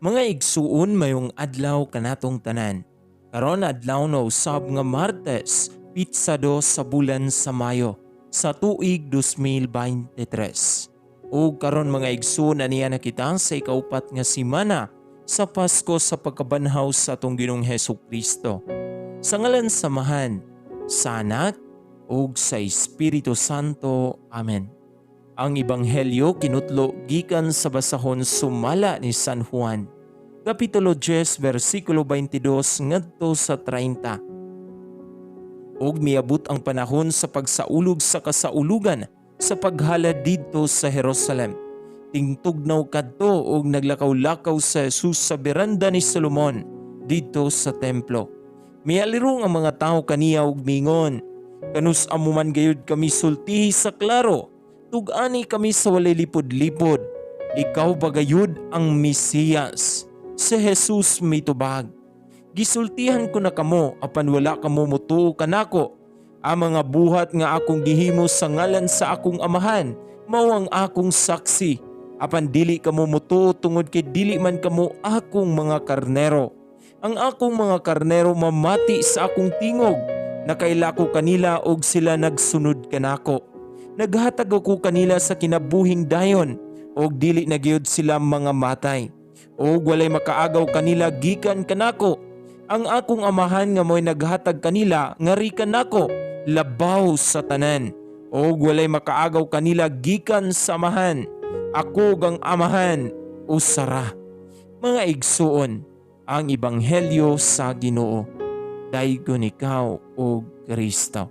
Mga igsuon, mayong adlaw kanatong tanan. Karon adlaw na usab nga Martes, pitsa 2 sa bulan sa Mayo sa tuig 2023. Ug karon, mga igsuon, aniya na kita sa ikaupat nga simana sa Pasko sa pagkabanhaw sa atong Ginoong Hesus Kristo. Sa ngalan sa Amahan, sa Anak ug sa Espiritu Santo. Amen. Ang Ebanghelyo kinutlo gikan sa basahon sumala ni San Juan, Kapitulo 10, versikulo 22 ngadto sa 30. Ug miabot ang panahon sa pagsaulog sa kasaulugan sa paghalad didto sa Jerusalem. Tingtugnaw kadto ug naglakaw-lakaw sa Jesus sa beranda ni Solomon didto sa templo. Mialirong ang mga tao kaniya ug mingon, "Kanus-a mo man gayud kami sultihi sa klaro? Tug-ani kami sa walay lipod-lipod. Ikaw ba gayud ang Mesiyas?" Si Jesus mitubag, "Gisultihan ko na kamo apan wala kamo motuo kanako. Ang mga buhat nga akong gihimo sa ngalan sa akong Amahan mao ang akong saksi. Apan dili kamo motuo tungod kay dili man kamo akong mga karnero. Ang akong mga karnero mamati sa akong tingog. Nakaila ko kanila og sila nagsunod kanako. Naghatag ako kanila sa kinabuhing dayon og dili na gyud sila mga matay. Og walay makaagaw kanila gikan kanako. Ang akong Amahan nga mo'y naghatag kanila ngari kanako labaw sa tanan. Og walay makaagaw kanila gikan sa Amahan. Ako ug ang Amahan usa ra." Mga igsuon, ang Ebanghelyo sa Ginoo. Daygon ikaw, o Kristo.